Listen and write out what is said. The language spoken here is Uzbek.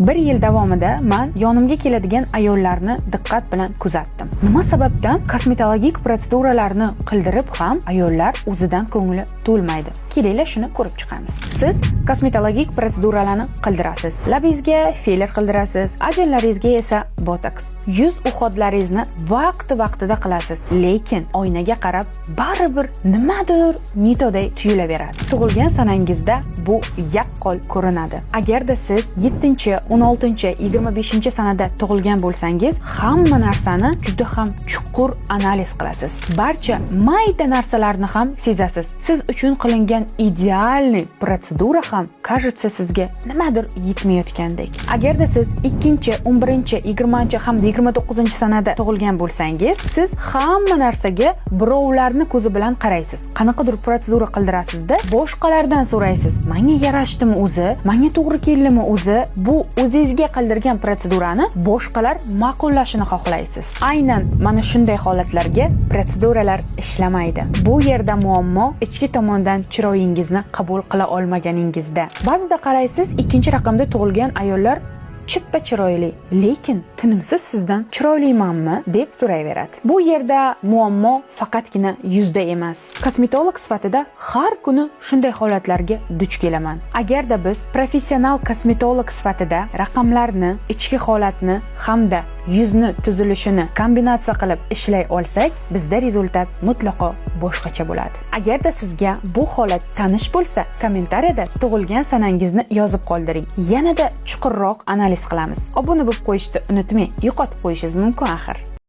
Bir yil davomida man yonimga keladigan ayollarni diqqat bilan kuzatdim. Nima sababdan kosmetologik protseduralarni qildirib ham ayollar o'zidan ko'ngli to'lmaydi? Kelinglar, shuni ko'rib chiqamiz. Siz kosmetologik protseduralarni qildirasiz. Labingizga filler qildirasiz, ajinlaringizga esa botoks. Yuz уход laringizni vaqti-vaqtida qilasiz, lekin oynaga qarab baribir nimadir не то day tuyulaveradi. Tug'ilgan sanangizda bu yaqqol ko'rinadi. Agarda siz 7, 16, 25 sanada tug'ilgan bo'lsangiz, hamma narsani juda ham chuqur analiz qilasiz. Barcha mayda narsalarni ham sezasiz. Siz uchun qilingan идеальный protsedura ham, кажется, sizga nimadir yetmayotgandek. Agarda siz 2, 11, 20 hamda 29 sanada tug'ilgan bo'lsangiz, siz hamma narsaga birovlarni ko'zi bilan qaraysiz. Qanaqadir protsedura qildirasizda, boshqalardan so'raysiz: "Menga yarashdimi o'zi? Menga to'g'ri keldimi o'zi?" Bu o'zingizga qildirgan protsedurani boshqalar ma'qullashini xohlaysiz. Aynan mana shunday holatlarga protseduralar ishlamaydi. Bu yerda muammo ichki tomondan chiroyingizni qabul qila olmaganingizda. Ba'zida qaraysiz, ikkinchi raqamda tug'ilgan ayollar chippa chiroyli, lekin tinimsiz sizdan "Chiroylimanmi?" deb so'rayveradi. Bu yerda muammo faqatgina yuzda emas. Kosmetolog sifatida har kuni shunday holatlarga duch kelaman. Agarda biz professional kosmetolog sifatida raqamlarni, ichki holatni hamda yuzni tuzilishini kombinatsiya qilib ishlay olsak, bizda результат mutlaqo boshqacha bo'ladi. Agarda sizga bu holat tanish bo'lsa, kommentariyada tug'ilgan sanangizni yozib qoldiring. Yanada chuqurroq analiz qilamiz. Obuna bo'lib qo'yishni unutmang, yo'qotib qo'yishingiz mumkin axir.